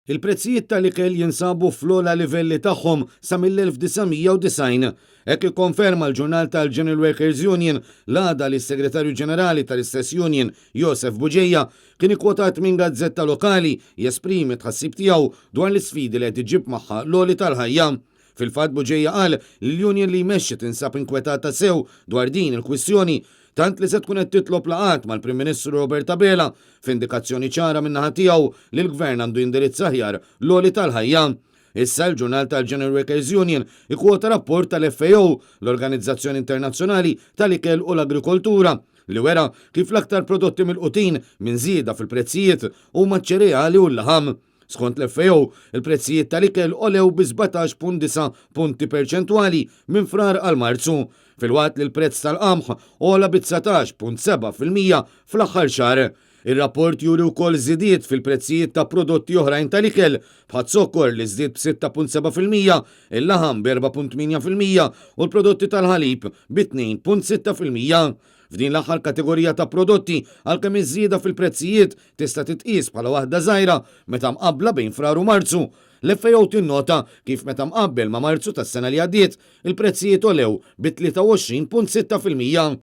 Il-prezzijiet tal-ikel jinsabu fl-ogħla livelli tagħhom sa mill-1990. Hekk ikkonferma l-ġurnal tal-General Workers Union l-għada li s-Segretarju Ġenerali tal-istess union, Josef Bugeja, kien ikkwotat minn gazzetta lokali jesprimi tħassib tiegħu dwar l-isfidi li qed iġib magħha l-għoli tal-ħajja. Fil-fatt, Bugeja qal li l-union li jmexxi tinsab inkwetata sew dwar din il-kwistjoni, tant li se tkun qed titlob laqgħat mal-Prim Ministru Robert Abela, f'indikazzjoni ċara min-naħa tiegħu li l-Gvern għandu jindirizza aħjar l-għoli tal-ħajja. Issa l-ġurnal tal-General Workers Union ikkwota rapport tal-FAO, l-Organizzazzjoni Internazzjonali tal-Ikel u l-Agrikoltura, li wera kif l-aktar prodotti milqutin minn żieda fil-prezzijiet huma ċ-ċereali u l-laħam. Skont l-FAO, il-prezzijiet tal-ikel għolew bi 17.9 punti perċentwali minn Frar għal Marzu, filwaqt li l-prezz tal-qamħ għola bi 19.7% fl-aħħar xahar. Ir-rapport juri wkoll żidiet fil-prezzijiet ta' prodotti oħrajn tal-ikel, bħaz-zokkor li żdied b'6.7%, il-laħam b'4.8% u l-prodotti tal-ħalib bi 2.6%. F'din l-aħħar kategorija ta' prodotti, għalkemm iż-żieda fil-prezzijiet tista' titqies bħala waħda żgħira meta mqabbla bejn Frar u Marzu, l-FAO tinnota kif meta mqabbel ma' Marzu tas-sena li għaddiet, il-prezzijiet għolew bi 23.6%.